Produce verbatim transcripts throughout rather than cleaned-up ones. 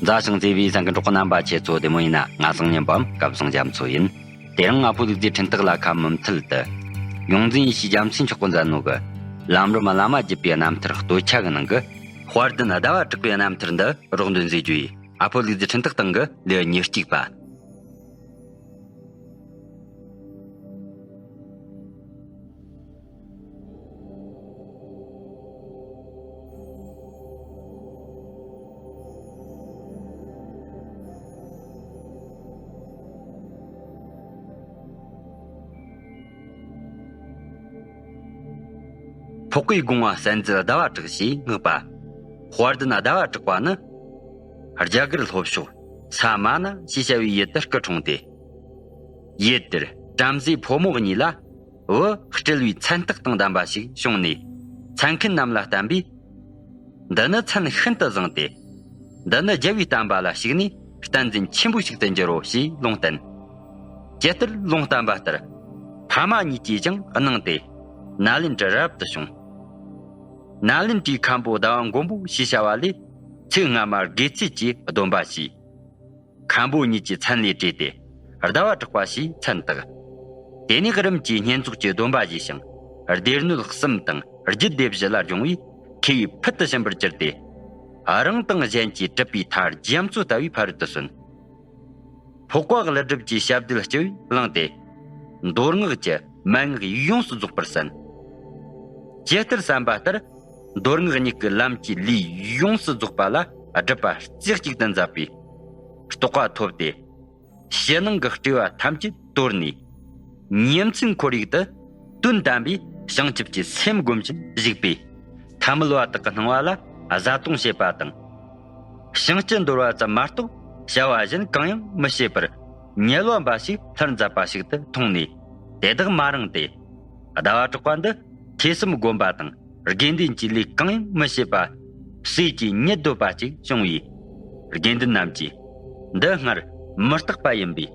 མཛའ་ཞིང་བརྩེ་བའི་གསན་མཁན་གྲོགས་པོ་རྣམ་པ་ཁྱེད་ཚོ་བདེ་མོ་ཡིན་ན། ང་བཟང་ཉན་པའམ་སྐལ་བཟང་རྒྱ་མཚོ་ཡིན། དེ་རིང་ཨ་ཕོ་ལུག་རྫིའི་འཕྲིན་སྟེགས་ལ་ཁ་མུ་མཐུད་དུ། ཡོངས་འཛིན་ཡེ་ཤེས་རྒྱལ་མཚན་མཆོག་གིས་མཛད་ནོ་གི། ལམ་རིམ་བླ་མ་བརྒྱུད་པའི་རྣམ་ཐར་སྟོད་ཆ་གི་ནང་གི། དཔལ་ལྡན་ཟླ་བ་གྲགས་པའི་རྣམ་ཐར་འདི་རོགས་འདོན་མཛད་རྒྱུ་ཡིན། ཨ་ཕོ་ལུག་རྫིའི་འཕྲིན་སྟེགས་སྟེང་གི་ལེའུ་ཉེར་གཅིག་པ། འཕགས་པའི་དགོངས་པ་གསན་མཛད་ཟླ་བ་གྲགས་ཞེས་བསྔགས་པ། དཔལ་ལྡན་ཟླ་བ་གྲགས་པ་ནི། རྒྱ་གར་ལྷོ་ཕྱོགས་ས་མ་ན་ཞེས་བྱ་བའི་ཡུལ་དུ་སྐུ་འཁྲུངས་ཏེ། ཡུལ་དེར་བྲམ་ཟེ་ཕོ་མོ་གཉིས་ལ་བུ་སྤྲུལ་བའི་མཚན་རྟགས་དང་ལྡན་པ་ཞིག་བྱུང་ནས། མཚན་མཁན་རྣམས་ལ་བསྟན་པས། འདི་ནི་མཚན་ཤིན་ཏུ་བཟང་སྟེ། འདི་ནི་རྒྱལ་བའི་བསྟན་པ་ལ་ཞུགས་ནས་བསྟན་འཛིན་ཆེན་པོ་ཞིག་ཏུ་འགྱུར་རོ་ཞེས་ལུང་བསྟན། ཇི་ལྟར་ལུང་བསྟན་པ་ལྟར། ཕ་མ་གཉིས་ཀྱིས་ཀྱང་གནང་སྟེ། ནཱ་ལེནྡྲར་རབ་ཏུ་བྱུང་། ནཱ་ལེནྡྲའི་མཁན་པོ་ཟླ་བ་མགོན་པོ་ཞེས་བྱ་བ་ལས་ཚིག་སྔ་མ་དགེ་ཚུལ་གྱི་སྡོམ་པ་བྱས། མཁན་པོ་ཉིད་ཀྱི་མཚན་ལས་བྲིས་ཏེ། ཟླ་བ་གྲགས་པ་ཞེས་མཚན་བཏགས། དེ་ནས་རིམ་གྱིས་བསྙེན་རྫོགས་ཀྱི་སྡོམ་པ་བཞེས་ཤིང་། སྡེ་སྣོད་གསུམ་དང་རྒྱུད་སྡེ་བཞི་ལ་སྦྱོང་བས་མཁས་པའི་ཕུལ་དུ་ཕྱིན་པར་གྱུར་ཏེ། རང་དང་གཞན་གྱི་གྲུབ་པའི་མཐའ་རྒྱ་མཚོ་ལྟ་བུའི་ཕ་རོལ་ཏུ་སོན། འཕགས་པ་ཀླུ་སྒྲུབ་ཀྱི་ཞབས་རྡུལ་སྤྱི་བོས་བླངས་ཏེ། མདོ་སྔགས་ཀྱི་མན་ངག་ཡོངས་སུ་རྫོགས་པར་གསན། ཇི་ལྟར་གསན་པ་ལྟར། མདོ་སྔགས་གཉིས་ཀྱི་ལམ་གྱི་ལུས་ཡོངས་སུ་རྫོགས་པ་ལ་སྒྲུབ་པ་རྩེ་གཅིག་ཏུ་མཛད་པས། རྟོགས་པ་ཐོབ་སྟེ། ཕྱི་ནང་གི་སྤྲོས་པ་ཐམས་ཅད་དོར་ནས། ཉིན་མཚན་ཁོར་ཡུག་ཏུ་དོན་དམ་པའི་བྱང་ཆུབ་ཀྱི་སེམས་བསྒོམ་བཞིན་བཞུགས་པས། ཐ་མལ་བ་དག་གི་སྣང་བ་ལ་བཟའ་བཏུང་བྱེད་པ་དང་། བྱང་ཆུབ་འདོར་བ་ཙམ་མ་གཏོགས་བྱ་བ་གཞན་གང་ཡང་མི་བྱེད་པར། ཉེ་ལོ་འབའ་ཞིག་སླར་མཛད་པ་ཞིག་ཏུ་མཐོང་ནས། དེ་དག་མ་རངས་ཏེ། ཟླ་བ་གྲགས་པ་འདི་ཐོས་བསམ་སྒོམ་པ་དང་། དགེ་འདུན་གྱི་ལས་གང་ཡང་མི་བྱེད་པ། ཟས་ཀྱི་གཉིད་སྡོད་པ་ཅིག་བྱུང་བས། དགེ་འདུན་རྣམས་ཀྱིས། འདི་སྔར་མི་རྟག་པ་ཡིན་པས།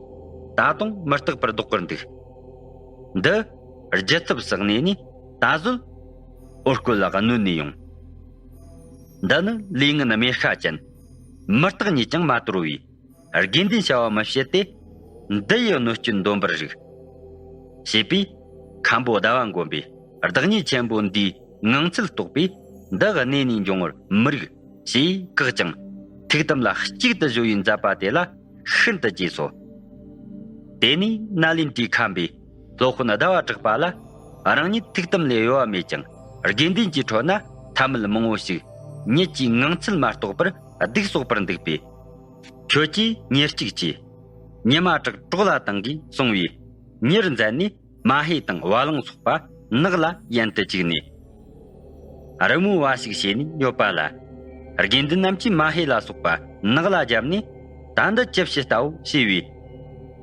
ད་དུང་མི་རྟག་པར་ལྡོག་གིར་འདུག། འདི་རྒྱུ་ཐབས་སུ་གནས་ནས་ད་གཟོད་འོ་སྐོལ་ལ་གནོད་ནས་ཡོང་། འདི་ནི་ལས་ངན་མེད་ཤ་ཅན། མི་རྟག་ཉིད་ཀྱང་མ་དོར་བས། དགེ་འདུན་བྱ་བ་མི་བྱེད་དེ། འདི་ཡི་གནོད་སྐྱོན་འདོན་པར་རིགས། ཞེས་པས། མཁན་པོ་ཟླ་བ་མགོན་པོས་བདག་ཉིད་ཆེན་པོ་འདིའི་ངང་ཚུལ་རྟོགས་པས། འདི་གནས་ནས་འབྱུང་བར་མི་རིགས། ཞེས་བཀག་ཅིང་། ཐུགས་དམ་ལ་གཅིག་ཏུ་གཞོལ་བའི་མཛད་པ་དེ་ལ་ཤིན་ཏུ་དགྱེས་སོ། དེ་ནས་ནཱ་ལེནྡྲའི་མཁན་པོས་སློབ་དཔོན་ཟླ་བ་གྲགས་པ་ལ། རང་ཉིད་ཐུགས་དམ་ལས་གཡོ་བ་མེད་ཀྱང་། དགེ་འདུན་གྱི་ཁྲོད་ན་ཐ་མལ་མང་བོ་ཞིག་ཉིད་ཀྱི་ངང་ཚུལ་མ་རྟོགས་པར་སྡུག་བསོག་པར་འདུག་པས། ཁྱོད་ཀྱིས་ཉེར་གཅིག་གྱིས། ཉི་མ་གྲགས་གྲོགས་ལ་བཏང་གིས་གསུངས་པས། ཉེར་མཛད་ནས་མ་ཧེ་དང་བ་ལང་སོགས་པ་ནགས་ལ་ཡན་དུ་བཅུག་ནས། རི་མོ་བ་ཞིག་བྱས་ནས་ཡོད་པ་ལ། དགེ་འདུན་རྣམས་ཀྱིས་མ་ཧེ་ལ་སོགས་པ་ནགས་ལ་བརྒྱབ་ནས། ད་འདི་ཅི་བྱེད་ལྟ་བུ་ཞེས་པས།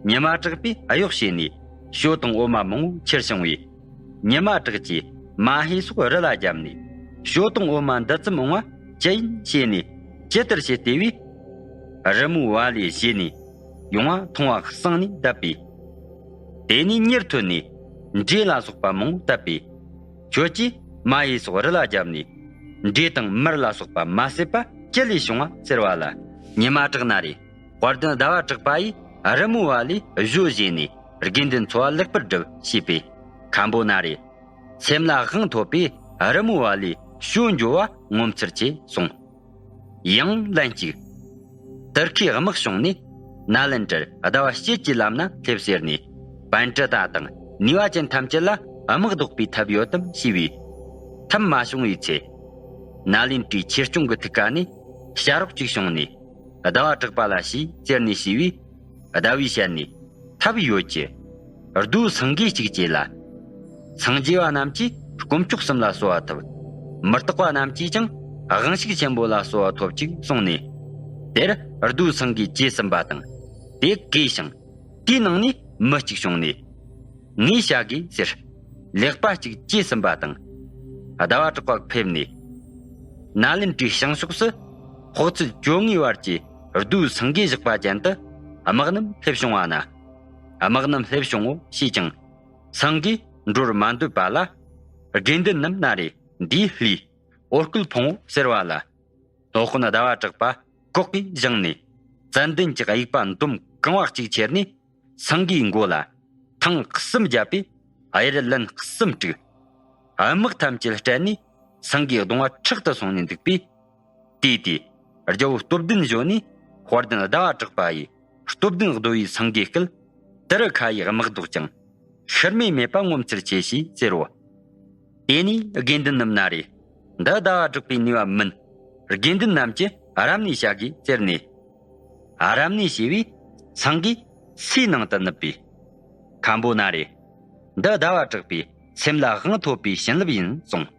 ཉི་མ་གྲགས་པས་གཡོག་བྱས་ནས་ཞོ་དང་འོ་མ་མང་བོ་ཁྱེར་བྱུང་བས། ཉི་མ་གྲགས་ཀྱིས་མ་ཧེ་སོགས་རི་ལ་བརྒྱབ་ནས། ཞོ་དང་འོ་མ་འདི་ཙམ་འོང་བ་ཅི་ཡིན་ཞེས་ནས་ཇི་ལྟར་བྱེད་དེ་བས། རི་མོ་བ་ལས་བྱས་ནས་ཡོང་བ་མཐོང་བ་གསང་ནས་བསྡད་པས། དེ་ནས་ཉེར་ཐོན་ནས་འབྲས་ལ་སོགས་པ་མང་བོ་བཏབ་པས། ཁྱོད་ཀྱིས་མ་ཧེ་སོགས་རི་ལ་བརྒྱབ་ནས། འབྲས་དང་མར་ལ་སོགས་པ་མ་བསྲེས་པ་ཅི་ལས་བྱུང་བ་ཟེར་བ་ལ། ཉི་མ་གྲགས་ན་རེ། དཔལ་ལྡན་ཟླ་བ་གྲགས་པ་ཡིས་རི་མོ་བ་ལས་བཞོ་བཞེས་ནས་དགེ་འདུན་འཚོ་བ་ལེགས་པར་བསྒྲུབས་ཞེས་པས། མཁན་པོ་ན་རེ། སེམས་ལ་དབང་ཐོབ་པས་རི་མོ་བ་ལས་ཞོ་འཇོ་བ་ངོ་མཚར་ཆེ་གསུངས། ཡང་ལན་གཅིག། དུར་ཁའི་དམག་བྱུང་ནས་ནཱ་ལེནྡྲར་ཟླ་བ་དཔྱད་ཀྱི་ལམ་ན་སླེབས་ཟེར་ནས། པཎྜི་ཏ་དང་ནུས་པ་ཅན་ཐམས་ཅད་ལ་དམག་བཟློག་པའི་ཐབས་ཡོད་དམ་ཞུས་པས། ཐབས་མ་བྱུང་བའི་ཚེ། ནཱ་ལེནྡྲའི་ཆོས་སྐྱོང་གི་ཐུགས་ཀ་ནས་བྱ་རོག་ཅིག་བྱུང་ནས། ཟླ་བ་གྲགས་པ་ལ་ཞུས་ཟེར་ནས་ཞུས་པས། ཟླ་བས་བཤད་ནས། ཐབས་ཡོད་ཀྱི། རྡོའི་སེང་གེ་གཅིག་བྱས་ལ། སངས་རྒྱས་པ་རྣམས་ཀྱིས་དཀོན་མཆོག་གསུམ་ལ་གསོལ་བ་ཐོབ། མི་རྟག་པ་རྣམས་ཀྱིས་ཀྱང་དབང་ཕྱུག་ཆེན་པོ་ལ་གསོལ་བ་ཐོབ་ཅིག་གསུངས་ནས། དེར་རྡོའི་སེང་གེ་བྱས་ཟིན་པ་དང་། དེ་གས་ཤིང་། དེའི་ནང་ནས་མི་གཅིག་བྱུང་ནས། ངས་བྱ་དགོས་ཟེར། ལེགས་པ་གཅིག་བྱས་ཟིན་པ་དང་། ཟླ་བ་གྲགས་པ་ཕེབས་ནས། ནཱ་ལེནྡྲའི་བྱང་ཕྱོགས་སུ། དཔག་ཚད་བཅོ་ལྔའི་བར་གྱི་རྡོའི་སེང་གེ་བཞག་པ་ཅན་དུ། དམག་རྣམས་སླེབས་བྱུང་བ་ན། དམག་རྣམས་སླེབས་བྱུང་ངོ་ཞེས་ཀྱང་། སེང་གེས་འགྲོར་མ་འདོད་པ་ལ། དགེ་འདུན་རྣམས་ན་རེ་འདིའི་ལྷའི་འོ་སྐོལ་ཕུང་ངོ་ཟེར་བ་ལ། སློབ་དཔོན་ཟླ་བ་གྲགས་པ་ ལྐོག་གིས་བཞེངས་ནས། ཙན་དན་གྱི་དབྱུག་པ་འདོམ་གང་བ་གཅིག་ཁྱེར་ནས། སེང་གེའི་མགོ་ལ་ཐང་གསུམ་བརྒྱབ་པས། གཡེར་ལན་གསུམ་དཀྲུགས། དམག་ཐམས་ཅད་སྤྲད་ནས། སེང་གེའི་གདོང་བ་ཁྲག་ཏུ་སོང་ནས་འདུག་པས། དེའི་དུས་རྒྱལ་པོ་སྟོབས་ལྡན་གཞོན་ནུས་དཔལ་ལྡན་ཟླ་བ་གྲགས་པ་ཡིས། སྟོབས་ལྡན་རྡོ་བའི་སེང་གེའི་སྐད། དེ་རུ་ཁ་ཡི་དམག་ལྡོག་ཀྱང་། ཤི་རྨས་མེད་པ་ངོ་མཚར་ཆེ་ཞེས་ཟེར་རོ། དེ་ནས་དགེ་འདུན་རྣམས་ན་རེ། འདི་ཟླ་བ་གྲགས་པའི་ནུས་པ་མིན། དགེ་འདུན་རྣམས་ཀྱིས་རབ་གནས་བྱ་དགོས་ཟེར་ནས། རབ་གནས་བྱས་པས་སེང་གེ་སའི་ནང་དུ་ནུབ་པས། མཁན་པོ་ན་རེ། འདི་ཟླ་བ་གྲགས་པའི་སེམས་ལ་དབང་ཐོབ་པའི་བྱིན་རླབས་ཡིན་གསུངས།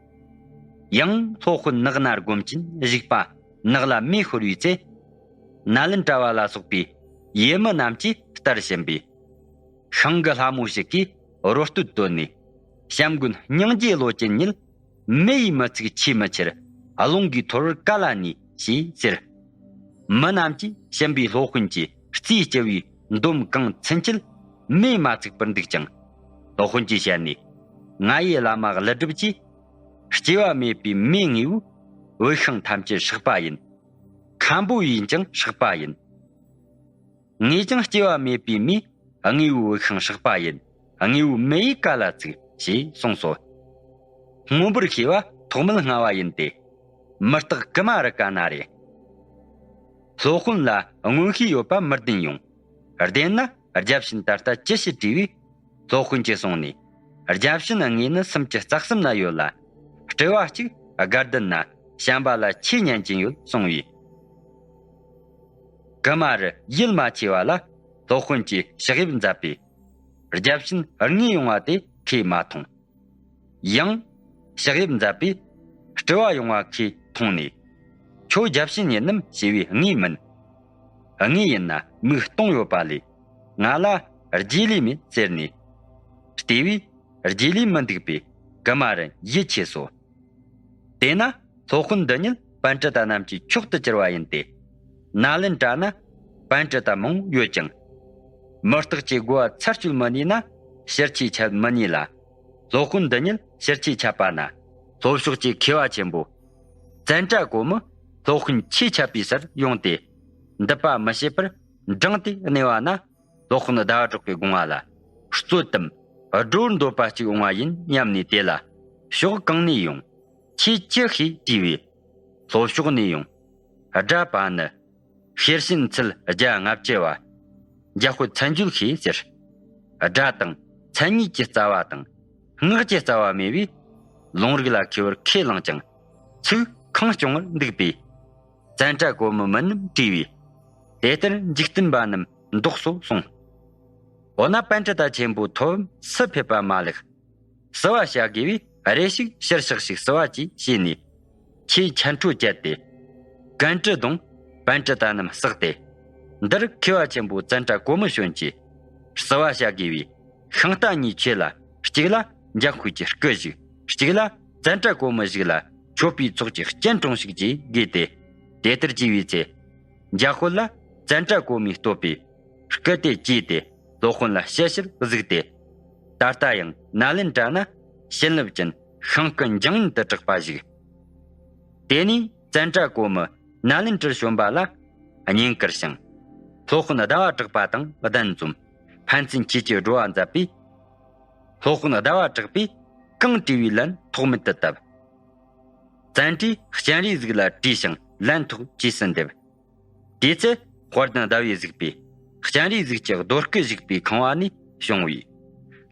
ཡང་སློབ་དཔོན་ནགས་ན་སྒོམ་ཆེན་བཞུགས་པ་ནགས་ལ་མེ་ཤོར་བའི་ཚེ། ནཱ་ལེནྡྲ་བ་ལ་སོགས་པའི་ཡུལ་མི་རྣམས་ཀྱིས་བསྟར་བྱིན་པས། ཤིང་གི་ལྷ་མོ་ཞིག་གིས་རོ་སྟོད་བཏོན་ནས། བྱམས་མགོན་སྙིང་རྗེ་བློ་ཅན་ཉིད། མེ་ཡིས་མི་ཚིག་ཆུས་མི་ཁྱེར། རླུང་གིས་འཐོར་བར་ག་ལ་ནུས་ཞེས་ཟེར། མི་རྣམས་ཀྱིས་བྱིན་པའི་སློབ་དཔོན་གྱིས་རྩིས་བགྱི་བའི་འདོམ་གང་ཚུན་ཆད་མེས་མ་ཚིག་པར་འདུག་ཀྱང་། སློབ་དཔོན་གྱི་ཞལ་ནས། ང་ཡི་བླ་མ་ཀླུ་སྒྲུབ་ཀྱིས། སྐྱེ་བ་མེད་པའི་མེ་དངོས་པོའི་དབུགས་ཤིང་ཐམས་ཅད་སྲེག་པ་ཡིན། མཁན་པོ་ཡིས་ཀྱང་སྲེག་པ་ཡིན། ངས་ཀྱང་སྐྱེ་བ་མེད་པའི་མེས་དངོས་པོའི་དབུགས་ཤིང་སྲེག་པ་ཡིན། དངོས་པོའི་མེ་ཡིས་ག་ལ་ཚིག་ཞེས་གསུངས་སོ། མངོན་པར་ཤེས་པ་ཐོག་མེད་མངའ་བ་ཡིན་ཏེ། མི་རྟག་ཀུ་མ་རི་ཀ་ན་རེ། སློབ་དཔོན་ལ་མངོན་ཤེས་ཡོད་པ་མི་བདེན་ཡོང་། བདེན་ན་བརྒྱ་བྱིན་ད་ལྟ་ཅི་ཞིག་བྲིས་པས། སློབ་དཔོན་གྱིས་གསུངས་ནས། བརྒྱ་བྱིན་དངོས་ནི་སུམ་ཅུ་རྩ་གསུམ་ན་ཡོད་ལ། སྤྲུལ་བ་གཅིག་དགའ་ལྡན་ན་བྱམས་པ་ལ་ཆོས་ཉན་གྱིན་ཡོད་གསུངས་པས། ཀུ་མ་རི་ཡིད་མ་ཆེས་པ་ལ་སློབ་དཔོན་གྱིས་ཕྱག་དབྱིབས་མཛད་པས། བརྒྱ་བྱིན་དངོས་ཡོང་བ་དེ་ཁོས་མ་མཐོང་། ཡང་ཕྱག་དབྱིབས་མཛད་པས་སྤྲུལ་བ་ཡོང་བ་ཁོས་མཐོང་ནས། ཁྱོད་བརྒྱ་བྱིན་ཡིན་ནམ་ཞེས་པས་དངོས་མིན། དངོས་ཡིན་ན་མིག་སྟོང་ཡོད་པ་ལས་ང་ལ་རྗེས་ལུས་མེད་ཟེར་ནས། བལྟས་པས་རྗེས་ལུས་མི་འདུག་པས་ཀུ་མ་རི་ཡིད་ཆེས་སོ། དེས་ན་སློབ་དཔོན་འདི་ཉིད་པཎ་གྲུབ་ད་རྣམས་ཀྱི་མཆོག་ཏུ་གྱུར་པ་ཡིན་ཏེ། ནཱ་ལེནྡྲ་ན་པཎ་གྲུབ་ད་མང་པོ་ཡོད་ཀྱང་། མུ་སྟེགས་ཀྱི་རྒོལ་བ་ཚར་གཅོད་མི་ནུས་ན་ཕྱིར་ཆོས་འཆད་མི་ནུས་ལ། སློབ་དཔོན་འདི་ཉིད་ཕྱིར་ཆོས་འཆད་པ་ན། ལྷོ་ཕྱོགས་ཀྱི་མཁས་པ་ཆེན་པོ་ཙནྡྲ་གོ་མི་སློབ་དཔོན་ཆོས་འཆད་པའི་སར་ཡོང་སྟེ། འདུད་པ་མི་བྱེད་པར་འགྲེང་སྟེ་གནས་པ་ན། སློབ་དཔོན་ཟླ་བ་གྲགས་པའི་དགོངས་པ་ལ། རྩོད་དམ་སྒྲོ་འདོད་པ་གཅིག་འོང་བ་ཡིན་སྙམ་ནས་དེ་ལ་ཕྱོགས་གང་ནས་ཡོང་། ཁྱེད་ཅི་ཤེས་དྲིས་པས། ལྷོ་ཕྱོགས་ནས་ཡོང་། སྒྲ་པ་ནི། ཤེར་ཕྱིན་ཚུལ་བརྒྱ་ལྔ་བཅུ་བ། འཇམ་དཔལ་མཚན་བརྗོད་ཤེས་ཟེར། སྒྲ་དང་མཚན་ཉིད་ཀྱི་རྩ་བ་དང་ངག་གི་རྩ་བ་མེད་པས། ལུང་རིགས་ལ་མཁས་པར་ཁས་བླངས་ཀྱང་ཚིག་ཁེངས་སྐྱུང་བར་འདུག་པས། ཙནྡྲ་གོ་མི་མིན་ནམ་དྲིས་པས། དེ་ལྟར་འཇིག་རྟེན་པ་རྣམས་འདོགས་སོ་གསུངས། འོ་ན་པཎ་གྲུབ་ད་ཆེན་པོ་ཐོབ་བམ་སུ་ཕེབས་པ་མ་ལེགས། བསུ་བ་བྱ་དགོས་པས་རེ་ཞིག་ཕྱིར་ཕྱག་ཞིག་བསུ་བ་གྱིས་ཞེས་ནས། ཆོས་ཆད་འཕྲོ་བཅད་དེ། གན་ཀྲི་དང་པཎ་གྲུབ་ད་རྣམས་བསགས་ཏེ། འདིར་མཁས་པ་ཆེན་པོ་ཙནྡྲ་གོ་མི་བྱོན་གྱིས། བསུ་བ་བྱ་དགོས་པས་ཤིང་རྟ་གཉིས་ཁྱེར་ལ་གཅིག་ལ་འཇམ་དཔལ་གྱི་སྐུ་བཞུགས། གཅིག་ལ་ཙནྡྲ་གོ་མི་བཞུགས་ལ་མཆོད་པའི་ཚོགས་ཀྱི་སྤྱན་དྲངས་ཤིག་ཅེས་དགོས་ཏེ། དེ་ལྟར་བགྱི་བའི་ཚེ། འཇམ་དཔལ་ལ་ཙནྡྲ་གོ་མིས་བསྟོད་པའི་སྐུ་དེ་བགྱིས་ཏེ། སློབ་དཔོན་ལ་ཞལ་ཕྱིར་གཟིགས་ཏེ། ད་ལྟ་ཡང་ནཱ་ལེནྡྲ་ན་བྱིན་རླབས་ཅན་ཤིང་སྐུ་འཇང་ཉིད་དུ་གྲགས་པ་བཞུགས། དེ་ནས་ཙནྡྲ་གོ་མི་ནཱ་ལེནྡྲར་བྱོན་པ་ལ་བསྙེན་བཀུར་ཞིང་། སློབ་དཔོན་ཟླ་བ་གྲགས་པ་དང་གདན་འཛོམས། ཕན་ཚུན་ཆོས་ཀྱི་བགྲོ་བ་མཛད་པས། སློབ་དཔོན་ཟླ་བ་གྲགས་པས་གང་དྲིས་པའི་ལན་ཐོགས་མེད་དུ་བཏབ། ཙནྡྲས་སྤྱན་རས་གཟིགས་ལ་དྲིས་ཤིང་ལན་ཐོགས་རྗེས་སུ་འདེབས། དེའི་ཚེ་དཔལ་ལྡན་ཟླ་བའི་གཟིགས་པས་སྤྱན་རས་གཟིགས་ཀྱི་རྡོ་སྐུ་བཞུགས་པའི་ཁང་བ་ནས་བྱུང་བས།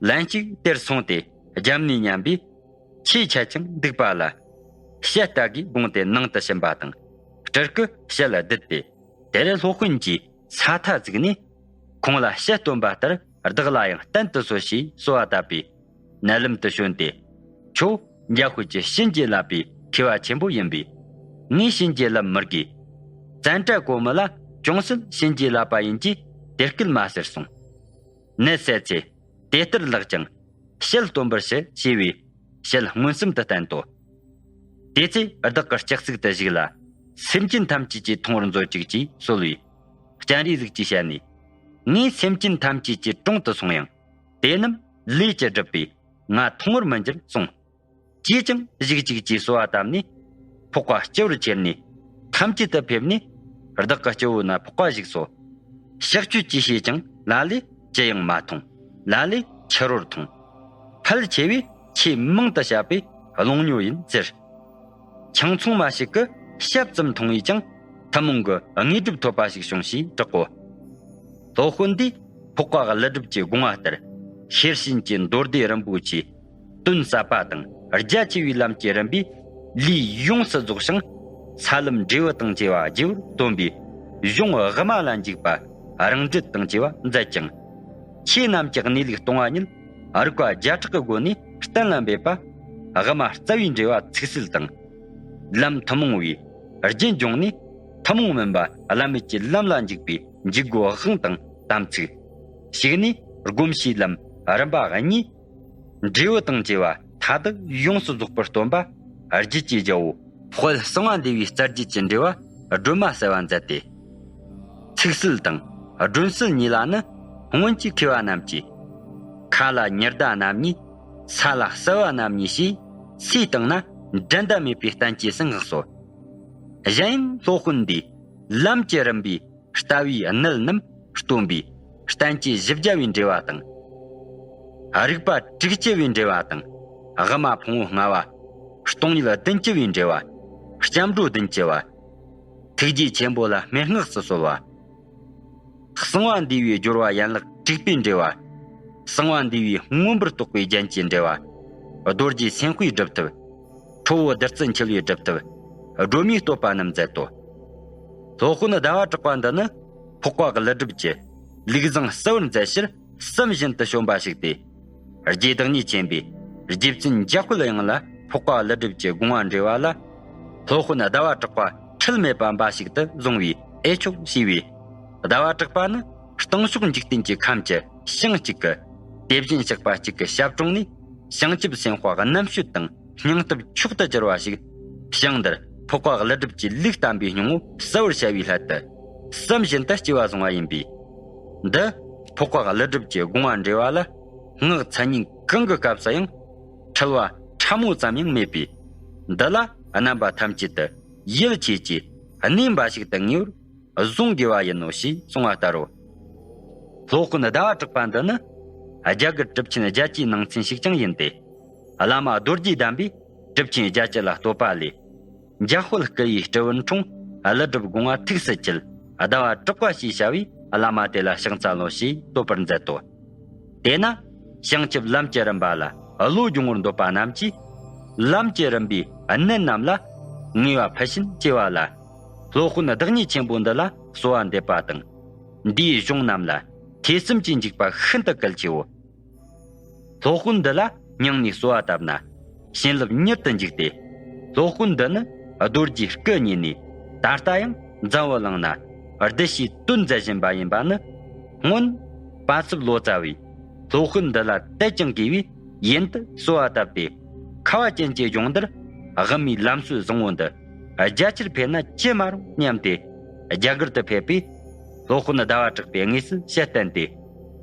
ལན་གཅིག་དེར་སོང་སྟེ་རྒྱབ་ནས་མཉན་པས། ཆོས་འཆད་ཅིང་འདུག་པ་ལ། ཞལ་ལྟ་གིས་དགོངས་ཏེ་ནང་དུ་ཕྱིན་པ་དང་སྤྲུལ་སྐུ་ཞལ་བསྡུད་དེ། དེར་སློབ་དཔོན་གྱིས་ས་མཐའ་བཙུགས་ནས། ཁོང་ལ་ཞལ་སྟོན་པ་ལྟར་བདག་ལ་ཡང་བསྟན་དུ་གསོལ་ཞེས་གསོལ་བ་བཏབ་པས། མནལ་ལམ་དུ་བྱོན་ཏེ། ཁྱོད་འཇམ་དཔལ་གྱི་བྱིན་གྱིས་བརླབས་པའི་མཁས་པ་ཆེན་པོ་ཡིན་པས། ངས་བྱིན་གྱིས་བརླབ་མི་དགོས། ཙནྡྲ་གོ་མི་ལ་ཅུང་ཟད་བྱིན་གྱིས་བརླབས་པ་ཡིན་གྱིས་དེ་སྐད་མ་ཟེར་གསུངས། ནད་སད་ཚེ་དེ་ལྟར་ལགས་ཀྱང་ཞལ་སྟོན་པར་ཞུ་ཞེས་པའི་ཞལ་མངོན་སུམ་དུ་བསྟན་ཏོ། དེ་ཚེ་བདག་གི་སྤྱན་གཟིགས་དུ་བཞུགས་ལ། སེམས་ཅན་ཐམས་ཅད་ཀྱིས་མཐོང་བར་མཛོད་ཅིག་ཅེས་གསོལ་བས། སྤྱན་རས་གཟིགས་ཀྱི་ཞལ་ནས། ངས་སེམས་ཅན་ཐམས་ཅད་ཀྱི་དྲུང་དུ་སོང་ཡང་། དེ་རྣམས་ལས་ཀྱིས་བསྒྲིབས་པས་ང་མཐོང་བར་མི་འགྱུར་གསུངས། ཅིས་ཀྱང་བཞུགས་ཅིག་ཅེས་གསོལ་བ་བཏབ་ནས། ཕོག་པ་སྤྱི་བོར་ཁྱེར་ནས། ཐམས་ཅད་དུ་ཕེབས་ནས། བདག་གི་སྤྱི་བོ་ན་ཕོག་པ་ཞིག་སོ། གཤག་བཅོས་ཀྱིས་བྱས་ཀྱང་ལ་ལས་ཅི་ཡང་མ་མཐོང་། ལ་ལས་ཕྱི་རོར་མཐོང་། ཕལ་ཆེ་བས་ཆེས་མང་དུ་བཤད་པའི་རླུང་སྨྱོ་ཡིན་ཟེར། ཆང་ཚོང་མ་ཞིག་གིས་ཞབས་ཙམ་འཐུང་བས་ཀྱང་ཐུན་མོང་གི་དངོས་གྲུབ་ཐོབ་པ་ཞིག་བྱུང་ཞེས་གྲག་གོ། སློབ་དཔོན་འདིས་ཕོག་པ་ཀླུ་སྒྲུབ་ཀྱི་དགོངས་པ་ལྟར། ཤེར་ཕྱིན་གྱི་མདོ་སྡེ་རིན་པོ་ཆེའི་དོན་ཟབ་པ་དང་རྒྱ་ཆེ་བའི་ལམ་གྱི་རིམ་པའི་ལུས་ཡོངས་སུ་རྫོགས་ཤིང་། ས་ལམ་འབྲས་བུ་དང་བཅས་པ་རྒྱས་པར་སྟོན་པའི་གཞུང་དབུ་མ་ལ་འཇུག་པ་རང་འགྲེལ་དང་བཅས་པ་མཛད་ཅིང་། ཆོས་རྣམས་ཀྱི་གནས་ལུགས་སྟོང་པ་ཉིད་རིགས་པ་བརྒྱ་ཕྲག་གི་སྒོ་ནས་གཏན་ལ་འབེབས་པ་དབུ་མ་རྩ་བའི་འགྲེལ་བ་ཚིག་གསལ་དང་། ལམ་ཐུན་མོང་བའི་རྒྱུན་སྦྱོང་ནས་ཐུན་མོང་མིན་པ་བླ་མེད་ཀྱི་ལམ་ལ་འཇུག་པའི་འཇུག་སྒོ་དབང་དང་དམ་ཚིག་ཞུགས་ནས་སྒོམ་བྱེད་ལམ་རིམ་པ་གཉིས། འབྲས་བུ་དང་བཅས་པ་མཐའ་དག་ཡོངས་སུ་རྫོགས་པར་སྟོན་པ་རྒྱུད་ཀྱི་རྒྱལ་པོ་དཔལ་གསང་བ་འདུས་པའི་རྩ་རྒྱུད་ཀྱི་འགྲེལ་བ་སྒྲོན་མ་གསལ་བ་མཛད་དེ། ཚིག་གསལ་དང་སྒྲོན་གསལ་གཉིས་ལ་ནི་སྔོན་གྱི་མཁས་པ་རྣམས་ཀྱིས། ཁ་ལ་ཉི་ཟླ་རྣམ་གཉིས། ས་ལ་གསལ་བ་རྣམ་གཉིས་ཞེས་ཚིག་བཏང་ན་འགྲན་ཟླ་མེད་པའི་བསྟན་བཅོས་སུ་བསྔགས་སོ། གཞན་ཡང་སློབ་དཔོན་འདིས་ལམ་གྱི་རིམ་པའི་ལྟ་བའི་གནད་རྣམས་སྟོན་པའི་བསྟན་བཅོས་བཞི་བརྒྱ་པའི་འགྲེལ་བ་དང་། རིགས་པ་དྲུག་ཅུ་པའི་འགྲེལ་བ་དང་། དབུ་མ་ཕུང་པོ་ལྔ་པ། སྟོང་ཉིད་བདུན་ཅུ་པའི་འགྲེལ་བ། སྐྱབས་འགྲོ་བདུན་ཅུ་པ། ཐུགས་རྗེ་ཆེན་པོ་ལ་སྨྲེ་སྔགས་སུ་གསོལ་བ། གསང་བ་འདུས་པའི་སྦྱོར་བ་ཡན་ལག་དྲུག་པའི་འགྲེལ་བ། གསང་བ་འདུས་པའི་མངོན་པར་རྟོགས་པའི་རྒྱན་གྱི་འགྲེལ་བ། རྡོ་རྗེ་སེམས་དཔའི་སྒྲུབ་ཐབས། ཁྲོ་བོ་བདུད་རྩི་འཁྱིལ་བའི་སྒྲུབ་ཐབས། སྒྲོལ་མའི་བསྟོད་པ་རྣམས་མཛད་དོ། སློབ་དཔོན་ཟླ་བ་གྲགས་པ་འདི་ནི་འཕགས་པ་ཀླུ་སྒྲུབ་ཀྱི་ལུགས་བཟང་གསལ་བར་མཛད་ཕྱིར་བསམ་བཞིན་དུ་བྱོན་པ་ཞིག་སྟེ། རྗེ་བདག་ཉིད་ཆེན་པོས་རྗེ་བཙུན་འཇམ་དཔལ་དབྱངས་ལ་འཕགས་པ་ཀླུ་སྒྲུབ་ཀྱི་དགོངས་པ་འགྲེལ་བ་ལ། སློབ་དཔོན་ཟླ་བ་གྲགས་པ་འཁྲུལ་མེད་པ་འབའ་ཞིག་ཏུ་བཟུང་བའི་ཨེ་ཆོག་ཞེས་པས། ཟླ་བ་གྲགས་པ་ནི་སྟེང་ཕྱོགས་འཇིག་རྟེན་གྱི་ཁམས་ཀྱི་ཞིང་གཅིག་གི་དེ་བཞིན་གཤེགས་པ་གཅིག་གི་ཞབས་དྲུང་ནས་བྱང་ཆུབ་སེམས་དཔའ་རྣམ་དཔྱོད་དང་སྙིང་སྟོབས་མཆོག་ཏུ་གྱུར་བ་ཞིག་ཞིང་འདིར་འཕགས་པ་ཀླུ་སྒྲུབ་ཀྱི་ལུགས་བསྟན་པའི་སྙིང་པོ་གསལ་བར་བྱ་བའི་སླད་དུ་བསམ་བཞིན་དུ་སྐྱེ་བ་བཟུང་བ་ཡིན་པས། འདི་འཕགས་པ་ཀླུ་སྒྲུབ་ཀྱི་དགོངས་པ་འགྲེལ་བ་ལ་སྔགས་མཚན་ཉིད་གང་གི་སྐབས་སུ་ཡང་འཁྲུལ་བ་ཕྲ་མོ་ཙམ་ཡང་མེད་པས། འདི་ལ་རྣམ་པ་ཐམས་ཅད་དུ་ཡིད་ཆེས་ཀྱིས་གནས་འབའ་ཞིག་ཏུ་ངེས་པར་བཟུང་དགོས་པ་ཡིན་ནོ་ཞེས་གསུངས་པ་ལྟར་རོ། སློབ་དཔོན་ཟླ་བ་གྲགས་པ་འདི་ནི་རྒྱ་གར་གྲུབ་ཆེན་བརྒྱད་ཅུའི་ནང་ཚན་ཞིག་ཀྱང་ཡིན་ཏེ། བླ་མ་རྡོ་རྗེ་གདན་པས་གྲུབ་ཆེན་བརྒྱད་ཅུ་ལ་བསྟོད་པ་ལས། འཇམ་དཔལ་སྐུ་ཡི་སྤྲུལ་པར་འཁྲུངས། ཀླུ་སྒྲུབ་དགོངས་པ་ཐུགས་སུ་ཆུད། ཟླ་བ་གྲགས་པ་ཞེས་བྱ་བའི་བླ་མ་དེ་ལ་ཕྱག་འཚལ་ལོ་ཞེས་བསྟོད་པར་མཛད་དོ། དེས་ན་བྱང་ཆུབ་ལམ་གྱི་རིམ་པ་ལ་བློ་སྦྱོང་བར་འདོད་པ་རྣམས་ཀྱིས། ལམ་གྱི་རིམ་པའི་གནད་རྣམས་ལ་ངེས་པ་ཕུལ་ཕྱིན་ཆེ་བ་ལ། སློབ་དཔོན་བདག་ཉིད་ཆེན་པོ་འདི་ལ་གསོལ་བ་འདེབས་པ་དང་། འདིའི་གཞུང་རྣམས་ལ་ཐོས་བསམ་གྱིས་འཇུག་པ་ཤིན་ཏུ་གལ་ཆེའོ། སློབ་དཔོན་འདི་ལ་སྙིང་ནས་གསོལ་བ་བཏབ་ན། བྱིན་རླབས་མྱུར་དུ་འཇུག་སྟེ། སློབ་དཔོན་འདི་ནི་རྡོ་རྗེ་སྐུ་བརྙེས་ནས་ད་ལྟ་ཡང་འཛམ་བུ་གླིང་ན་གདུལ་བྱའི་དོན་མཛད་བཞིན་པ་ཡིན་པ་ནི། སྔོན་པ་ཚབ་ལོ་ཙཱ་བས་སློབ་དཔོན་འདི་ལ་དད་ཅིང་དགའ་བས་ཡུན་དུ་གསོལ་བ་བཏབ་སྟེ། ཁ་བ་ཅན་གྱི་ལྗོངས་འདིར་དབུ་མའི་ལམ་སྲོལ་བཟང་བོ་འདི་རྒྱ་ཆེར་འཕེལ་ན་ཅི་མ་རུང་སྙམ་སྟེ། རྒྱ་གར་དུ་ཕེབས་པས། སློབ་དཔོན་ཟླ་བ་གྲགས་པའི་དངོས་སུ་ཞལ་བསྟན་ཏེ།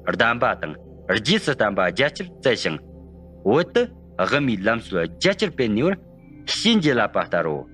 གདམས་པ་དང་རྗེས་སུ་བསྟན་པ་རྒྱ་ཆེར་བསྩལ་ཞིང་། བོད་དུ་དབུ་མའི་ལམ་སྲོལ་རྒྱ་ཆེར་སྤེལ་ནུས་པར་བྱིན་གྱིས་བརླབས་པ་ལྟར་རོ།